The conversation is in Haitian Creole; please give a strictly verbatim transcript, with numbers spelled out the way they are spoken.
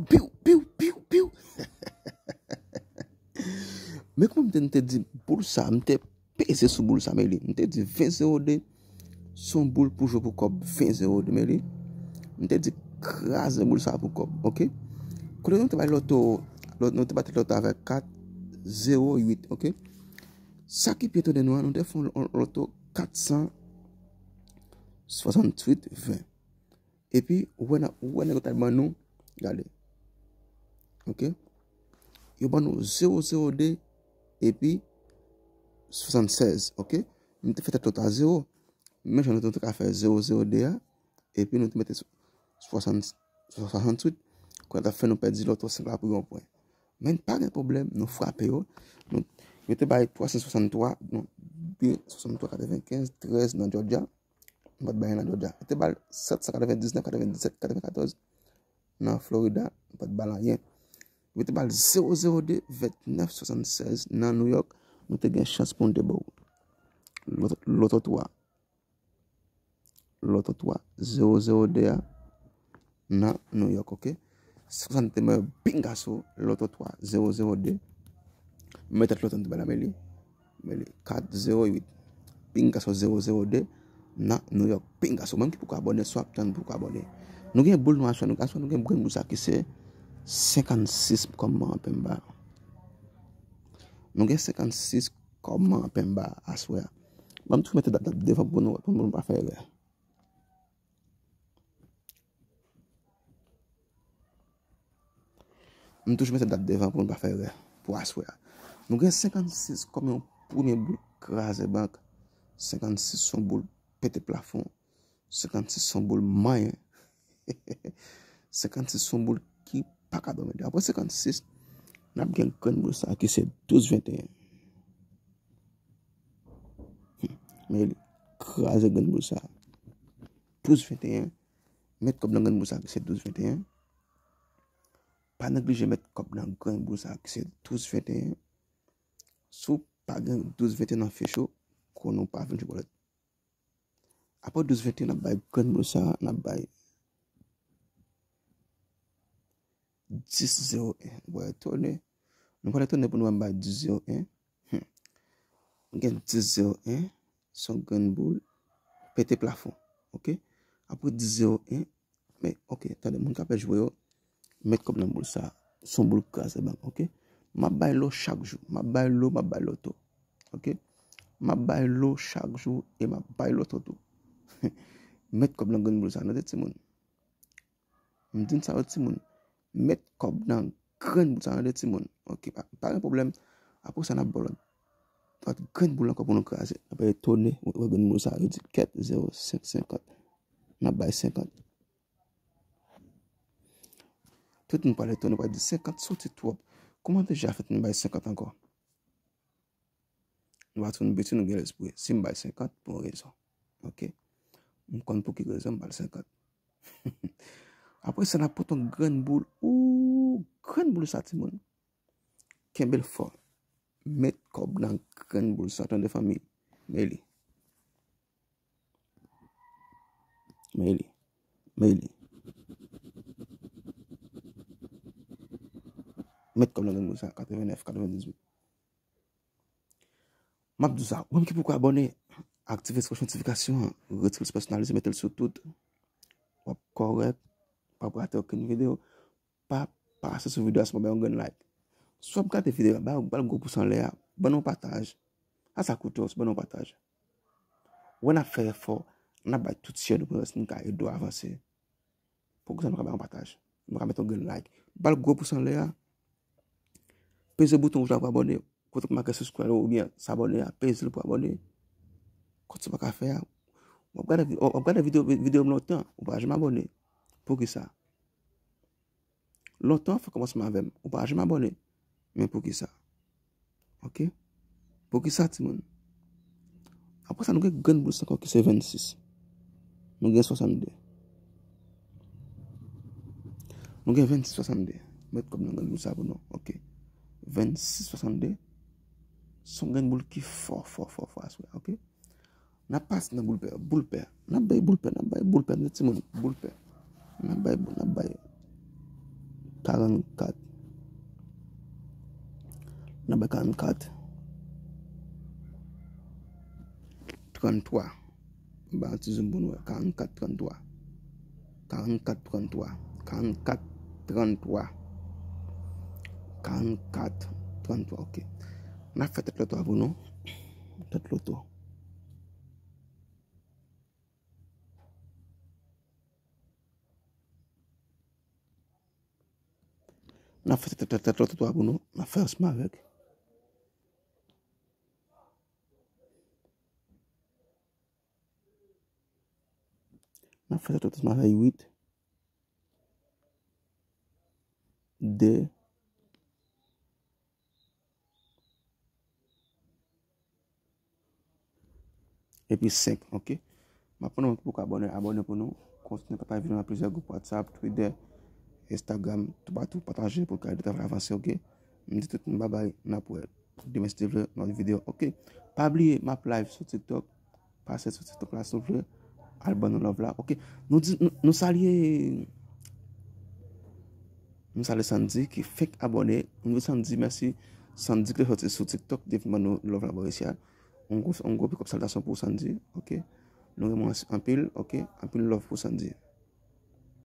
Piw, piw, piw, piw. Men kòman m te, m te di boul sa, m te peze sou boul sa, men li. M te di ven zewo de, se yon boul pou jwe pou kòb ven zewo de, men li. M te di kraze boul sa pou kòb, oke? Kote nou te bay loto, lòt, nou te bat loto avèk kat zewo uit, oke? Sa ki pi etone nou an, nou te fè yon loto kat san swasanntuit ven. Epi, ou wè, ou wè nèg yo t al ban nou, gade. Oke? Yo ban nou zewo zewo de epi swasannsèz, oke? Nou te fè tèt loto a zewo. Men jan nou te ka fè zewo zewo de a, epi nou te mete swasann, swasanntuit, kounye a t ap fè nou pèdi loto senp la pou yon pwen. Men pa gen pwoblèm, nou frape yo. Nou, yo te bay twa san swasanntwa, non, de swasanntwa katrevenkenz, trèz nan Georgia. Nou pa t bay anyen nan Georgia. Yo te ba l sèt san katrevendiznèf, katrevendisèt, katrevenkatòz nan Florida. Nou pa t ba l anyen. Yo te ba l zewo zewo de, vennèf swasannsèz nan New York. Nou te gen chans pou nou te ba w loto, loto twa. Loto twa, zewo zewo de a nan New York, oke? Se konsa nou te mwen pingaso loto twa, zewo zewo de. Men tèt loto nou te bay la, men li. Men li, kat zewo uit. Pingaso zewo zewo de nan New York. Pingaso, menm ki poko abòne, si w ap tann poko abòne. Nou gen boul nou aswè, nou aswè nou gen grenn boul sa ki se senkannsis kòm manpen m ba. Nou gen senkannsis kòm manpen m ba aswè a. Ban m toujou mete dat, dat devan pou nou, pou nou pa fè erè. M toujou mete dat devan pou nou pa fè erè pou aswè a. Nou gen senkannsis kòm yon premye boul kraze bank. Senkannsis se yon boul pete plafon. Senkannsis se yon boul manyen. Senkannsis se yon boul ki pa ka dòmi. Apre senkannsis, n ap gen grenn boul sa ki se douz venteyen. Hmm. Men li kraze grenn boul sa. Douz venteyen. Met kòb nan grenn boul sa ki se douz venteyen. Pa neglije met kòb nan grenn boul sa ki se douz venteyen. Si w pa gen douz venteyen nan fich ou, konnen w pa vin jwe bòlèt. Apre douz venteyen, n ap bay grenn boul sa, n ap bay dis zewo en. Nou pral etone. Nou pral etone pou nou wè m bay dis zewo en. Hmm. M gen dis zewo en, se yon grenn boul pete plafon. Oke? Apre dis zewo en, men, oke, tande, moun k ap jwe yo, met kòb nan boul sa. Se yon boul kraze bank, oke? M ap bay lo chak jou. M ap bay lo, m ap bay loto. Oke? M ap bay lo chak jou e m ap bay loto tou. Met kòb nan grenn boul sa, tande timoun. M di n sa yo timoun. Met kòb nan grenn boul sa, tande timoun. Oke, pa, pa gen pwoblèm. Apre sa, n ap ba w lòt, lòt grenn boul ankò pou nou kraze. N ap etone, wè grenn boul sa, yo di kèt, zewo senk, senkant. N ap bay senkant. Tout moun pral etone, pral di senkant soti twòp. Kòman deja fèt nou bay senkant ankò? Nou pa t yon betiz, nou gen lespri. Si m bay senkant, pou yon rezon. Oke? M konn pou ki rezon m ba l senkant. Apre sa, n ap pote yon grenn boul. Ou, grenn boul sa, timoun. Kenbe l fò. Met kòb nan grenn boul sa, tande fanmi. Men li. Men li. Men li. Met kòb nan grenn boul sa, katrevennèf, katrevendizuit. M ap di w sa, ou menm ki poko abòne, aktive kloch notifikasyon an, retire l sou pèsonalize, mete l sou tout. W ap kòrèk, w ap rate okenn videyo. Pa pase sou videyo a san w pa bay yon grenn like. Si w ap gade videyo a, ba, ba l gwo pous anlè a, ban nou pataj. A sa koute w, ban nou pataj. Wè n ap fè efò, n ap bay tout share nou pou lòt moun ka ede w avanse. Poukisa nou pa bay yon pataj? Nou pa ka mete yon grenn like. Ba l gwo pous anlè a. Peze bouton wouj la pou abòne. Kote k make subscribe oubyen s'abonner a, peze l pou abòne. Kote sa w pa ka fè a, w ap gade, w ap gade videyo, videyo m lontan, ou pa janm abòne. Poukisa? Lontan, fè kòmansman avè m, ou pa janm abòne. Men poukisa? Oke? Poukisa, timoun? Apre sa, nou gen grenn boul sa ankò ki se vennsis. Nou gen swasannde. Nou gen vennsis swasannde. Met kòb nan grenn boul sa pou nou. Oke. Vennsis swasannde. Se yon grenn boul ki fò, fò, fò, fò aswè. Oke. N ap pase nan boul pè. Boul pè. N ap bay boul pè. N ap bay boul pè. Tande timoun. Boul pè. N ap bay boul. N ap bay. karannkat. N ap bay karannkat. Tranntwa. Ba ti zoom pou nou wè. Karannkat tranntwa. Karannkat tranntwa. Karannkat tranntwa. Karannkat tranntwa, ok. N ap fè tèt loto a pou nou. Tèt loto. N ap fè tèt, tèt, tèt loto a pou nou. N ap fè ansanm avèk. N ap fè tèt loto ansanm avèk uit, de, epi senk, ok? M ap mande w ki poko abòne, abòne pou nou. Kontinye pataje videyo nan plizyè gwoup WhatsApp, Twitter, Instagram, toupatou, pataje pou l ka ede travay avanse, ok? M di tout moun babay, n ap wè demen si Dye vle, nan lòt videyo, ok? Pa bliye, m ap live sou TikTok. Pase sou TikTok la, si w vle. Al ban nou love la, ok? Nou di, nou, nou salye, nou salye Sandy ki fenk abòne. Nou di Sandy mèsi. Sandy ki te soti sou TikTok, depi ban nou love la bò isi a. On gwo, on gwo big up, saltasyon pou Sandy, ok? Nou renmen w anpil, ok? Anpil love pou Sandy.